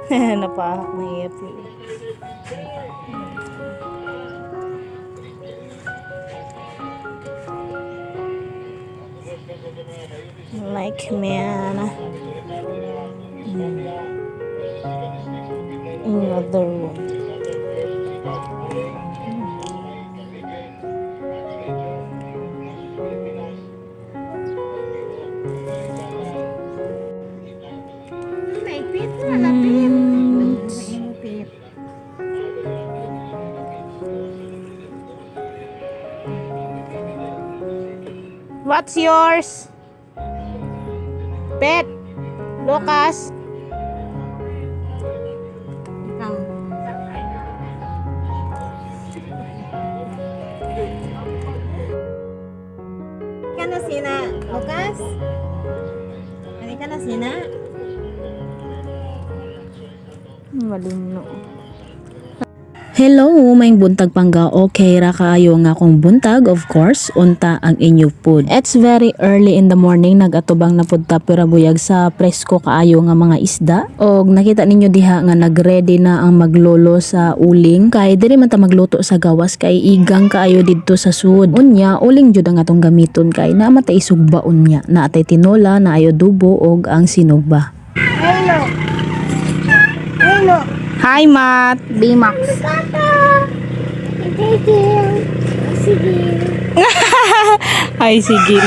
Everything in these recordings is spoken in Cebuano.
Napahak na iyap. Like man. Another one. Naipit na, lapit. Naipit. What's yours? Pet. Lucas. Ikaw. Ka na sina, Lucas? Ano ka na sina? Malimno. Hello, may buntag pangga. Okay ra kaayo nga akong buntag, of course, unta ang inyo food. It's very early in the morning, nagatubang na pud ta pira buyag sa presko kaayo nga mga isda. Og nakita ninyo diha nga nagready na ang maglolo sa uling kay diri man ta magluto sa gawas kay igang kaayo didto sa sud. Unya, uling jud ang atong gamiton kay naa man tay isugba unya. Naa tay tinola, naayo adobo og ang sinugba. Hi, Matt. B-Max. Hi, Sigil.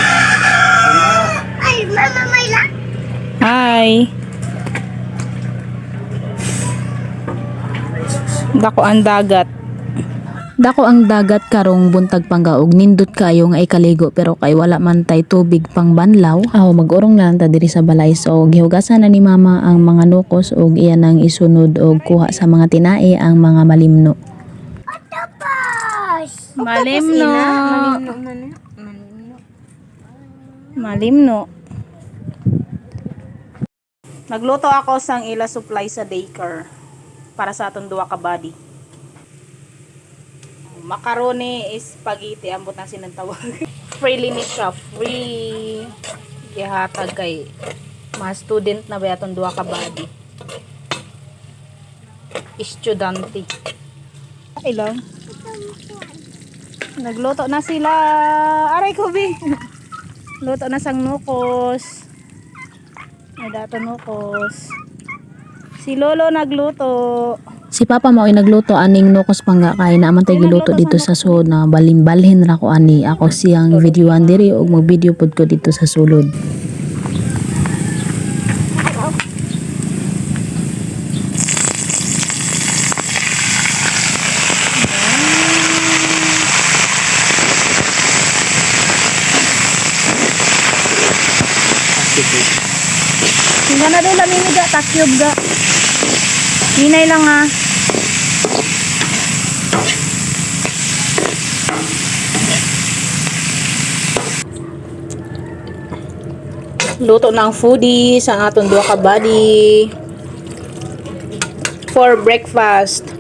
Ay, mama, may la. Hi. Dako ang dagat. Dako ang dagat karong buntag panggaog, nindot kayo nga ikaligo pero kay wala man tay tubig pang banlaw. Aw, mag-urong na lang ta diri sa balay, so gihugasan na ni mama ang mga nukos og iya nang isunod og kuha sa mga tinae ang mga malimno. Malimno. Malimno man na. Malimno. Malimno. Nagluto ako sang ila supply sa daycare para sa aton duha ka body. Macaroni, spaghetti ambot na sinang tawag. Free ni siya, free. Gihatag kay mga student na ba aton duha ka body. Estudyante. Ay lang. Nagluto na sila. Aray ko, bi. Luto na sang nukos. May dato nukos. Si Lolo nagluto. Si Papa mao nagluto aning nukos pangga kay naa man tay giluto dito sa sud na balin-balhin ra ko ani ako siyang videoan diri og mag-video pod ko dito sa sulod. Hinga na doon lang ga, takyub ga. Hinay lang ah. Luto ng foodies ang aton duha ka buddy. For breakfast.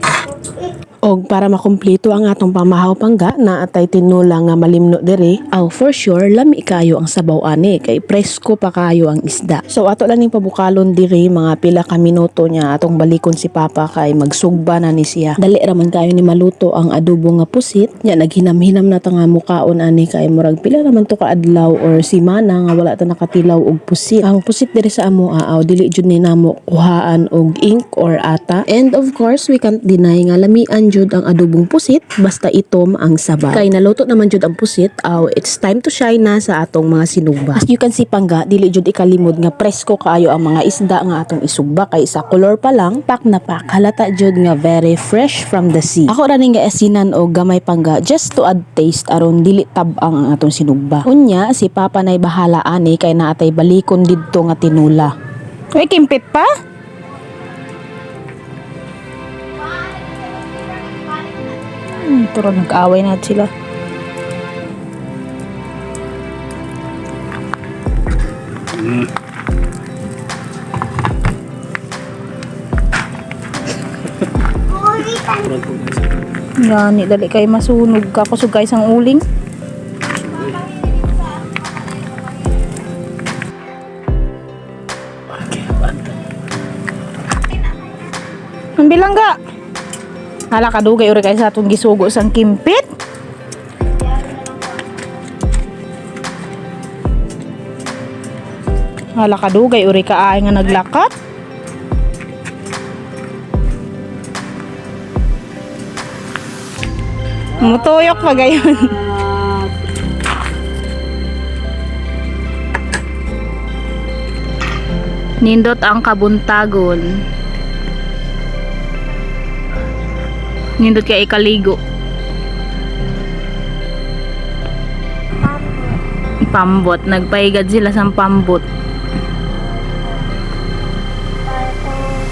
Og para makumpleto ang atong pamahaw pangga na atay tinula nga malimno diri. Aw, for sure lami kayo ang sabaw ani kay presko pa kayo ang isda. So ato lang ning pabukalon diri mga pila ka minuto niya atong balikon si Papa kay magsugba na ni siya. Dali ra man kayo ni maluto ang adobo nga pusit. Nya naghinam-hinam na ta nga mukaon ani kay murag pila naman to ka adlaw or simana nga wala ta nakatilaw og pusit. Ang pusit diri sa amo aaw dili jud ni namo kuhaan og ink or ata. And of course, we can't deny nga lamian jud ang adobong pusit basta itom ang sabaw. Kay naluto naman jud ang pusit, aw it's time to shine na sa atong mga sinugba. As you can see pangga, dili jud ikalimod nga presko kaayo ang mga isda nga atong isugba kay sa color pa lang pak na pak, halata jud nga very fresh from the sea. Ako ra ning gaasinan og gamay pangga just to add taste aron dili tab-ang ang atong sinugba. Unya si Papa nay bahala ani kay naatay balikon didto nga tinula. Uy, kimpit pa? Turo, nag-away na sila. Gani, dali kay masunog ka. Kusog kay isang uling. Ang bilangga. Hala, kadugay uri kay sa atong gisugo sang kimpit. Hala, kadugay uri ka ay nga naglakat. Mutuyok pa gayon. Nindot ang kabuntagon. Nindot kay ikaligo. Pambot. Nagpaigad sila sa pambot.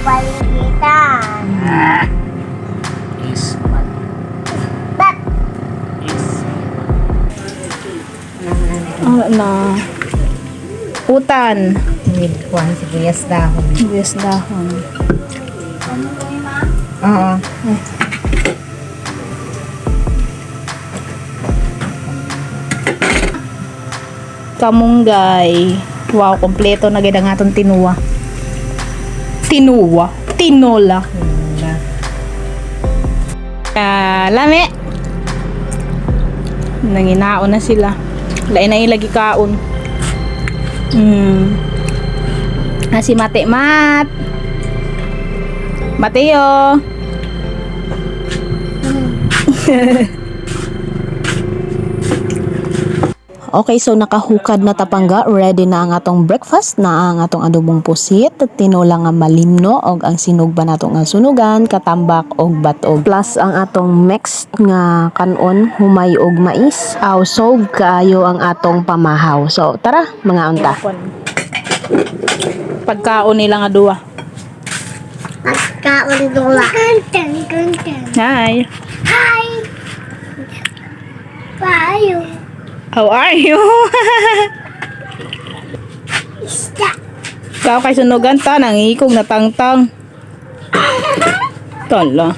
Paligitan. Bat. Ah, na. Utan. With kuan sibuyas dahon. Yes, dahon. Oo. Kamunggay. Wow, kompleto na gid ang atong tinuwa. Tinuwa. Tinola. Ah, lami. Nanginaon na sila. Lain na ilagi kaon. Ah, si Mate Mat. Mateo. Okay, so nakahukad na tapangga, ready na ang atong breakfast, na ang atong adobong pusit, tinola nga malimno og ang sinugba nato nga sunugan, katambak og batog. Plus ang atong mixed nga kanon, humay og mais. Aw solve kaayo ang atong pamahaw. So tara, mga unta. Pagkaon nila nga duwa. Pagkaon dula. Kunteng, kunteng. Hi. Hi. Payo. How are you? Isda. Ikaw kay sunugan ta nang ikog na tangtang. Tala.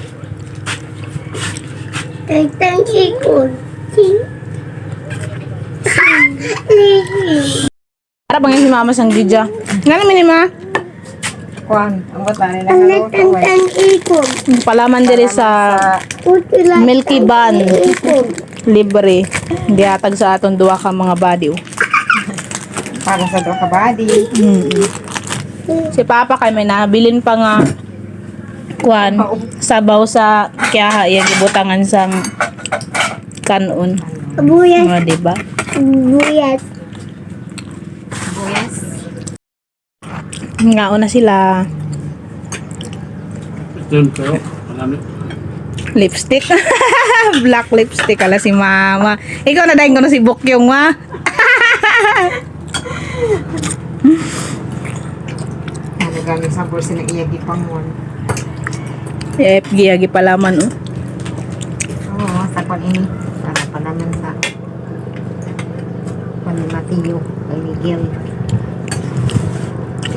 Tentang sikon. Sing. Para bang si mama sang gidya. Nga naman ni ma. Kuan, ang bata nila Ang kaluto eh. tantang ikon. Palaman diri sa Utila. Milky Bun. Ikon. Libre. Gihatag sa aton duha ka mga body. Oh. Para sa duha ka body. Si Papa kay may nabilin pa nga kuan sabaw sa kiyaha iya gibutangan sang kanon. Buyas. Mga di ba? Buyas. Sibuyas. Ngaon na sila. Lipstick. Black lipstick ala si mama. Ikaw na dahil ko na si Bukyong ma. Ano gamit sa bulsa ng iya gipangon. Eh, giyagi palaman oh. Oo, sa kuan ini. Para palaman sa kuan ni Mateo kay Miguel.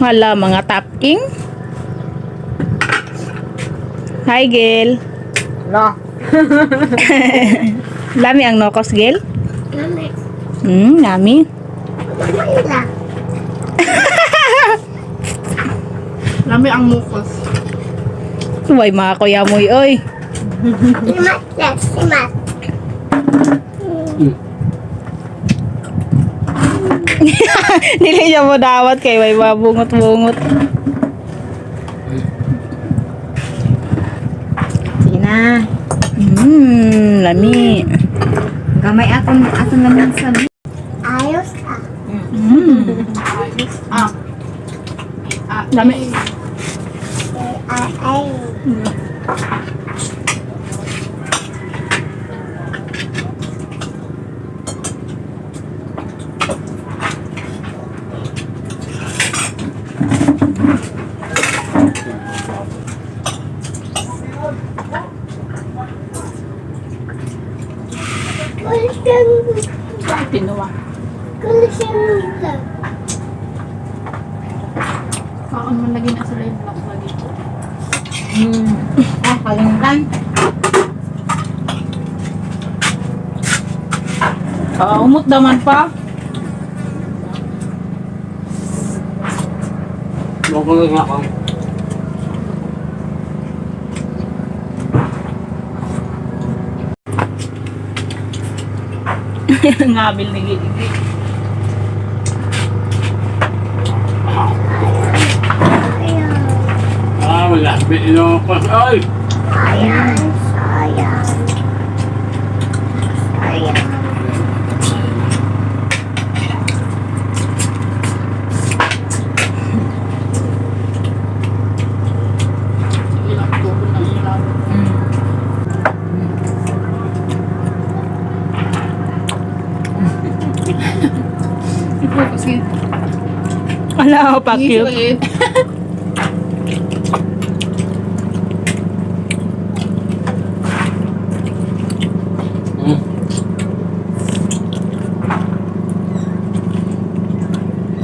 Hala, mga tapking. Hi, Gil. Lo. Lami ang nokos, Gil. Mami. Lami. Wala. Lami ang mukos. Uy, mga kuya moy, oy. Simat. Yes, simat. Dili niya mo dawat kay may mga bungot-bungot. Sige na. Lami. Gamay aton aton naman sa Ayos ah. Lami. Ay, ay. Tinuwa. Kulisang Kaon man lagi na sa live block lagi. Ah, kalimutan. Ah, umot daman pa. Ngabil ni Gigi. Ah, wala. Ilocos. Ay! Sayang, sayang. Sayang. Wala ako pa cute.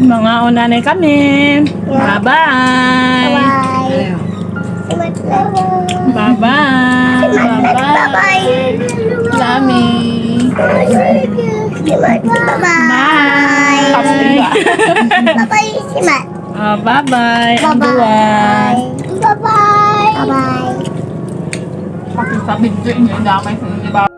Mga una na kami. Bye-bye. Bye. Si Mat Bye-bye. Bye. Bye. Lami. Si Mat. Bye. Bye. Bye-bye, si Mat. Ah, bye-bye. Ang duwan. Bye-bye. Bye-bye. Sa video inyo, damay sa inyo ba?